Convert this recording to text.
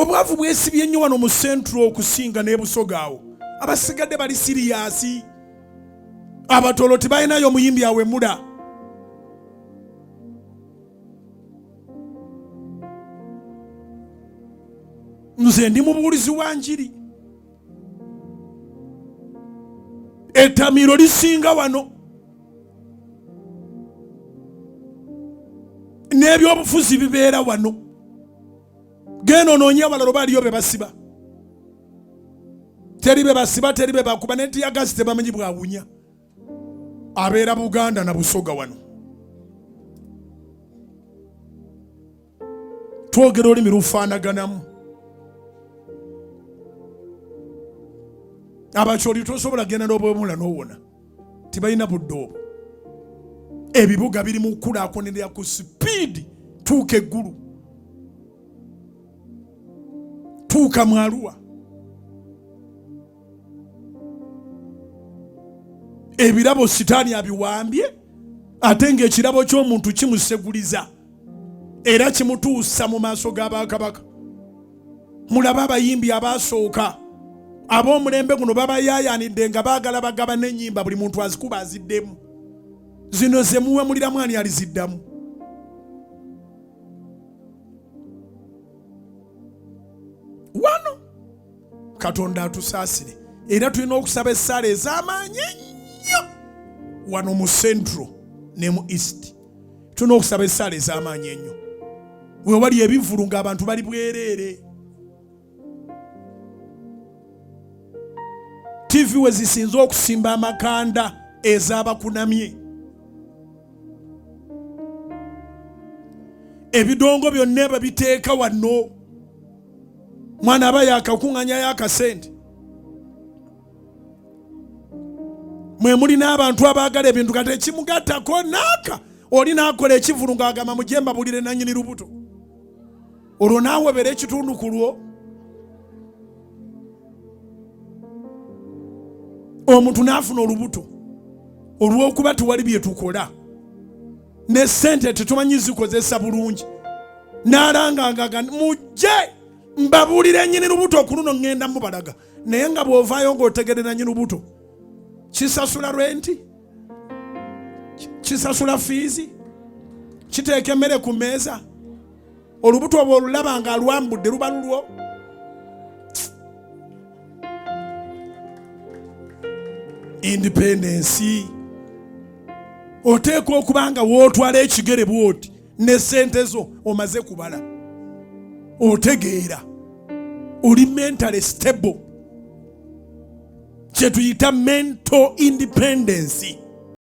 Obwavu bwesibye nnyo wano mu Central okusinga n'ebusoga awo. Abasigadde bali siriyasi. Abatolo tebalinayo omuyimbi awemula. Nze ndi mubuulizi wa njiri. Ettamiiro lisinga wano. N'ebyobufuzi bibeera wano. Genda onoonye abalala oba aliyo be basiba. Teri be basiba, teri be bakuba, ne tiyagasi tebamanyi bwawunya. Abeera Buganda na Busoga wano. Twogera olulimi lufaanaganamu. Abakyoli tosobola genda n'obwemula n'owona. Tebalina budde obwo. Ebibuga biri mu kukulaakulanira ku sipiidi. Tuuka eggulu, tuuka mu Arua. Ebirabo sitaani abiwambye, ate ng'ekirabo ky'omuntu kimuseguliza era kimutuusa mu maaso g'abakabaka. Mulabe abayimbi abaasooka ab'omulembe guno babayaayaanidde nga baagala bagaba n'ennyimba, buli muntu azikuba aziddemu. Zino ze muwemuliramu ani aliziddamu? Wano Katonda atusaasire, era tulina okusaba essaala ez'amaanyi ennyo wano mu Central ne mu East. Tulina okusaba essaala ez'amaanyi ennyo. We wali ebivvulu ng'abantu bali bwereere, TV we zisinze okusimba amakanda ez'abakunamye, ebidongo byonna babiteeka wano. Mwana aba yakakuŋŋanyayo akasente. Mwe muli n'abantu abaagala ebintu, kati ekimugattako naaka oli n'akola ekivulu ng'agamba mujje mbabulire nannyini lubuto, olwo naawebera ekitundu ku lwo. Omuntu n'afuna olubuto olw'okuba tewali bye tukola ne ssente tetumanyi zikozesa bulungi, n'alanga nga mujje mbabuulire nnyini lubuto ku luno ŋŋenda mubalaga. Naye nga bw'ovaayo ng'otegerera nnyini lubuto, kisasula renti, kisasula fiizi, kiteeka emmere ku mmeeza. Olubuto obwo olulaba nga alwambudde luba lulwo. Independence oteekwa okuba nga w'otwala ekigere bw'oti ne ssente zo omaze kubala, otegeera, oli mentally stable, kye tuyita mental independence.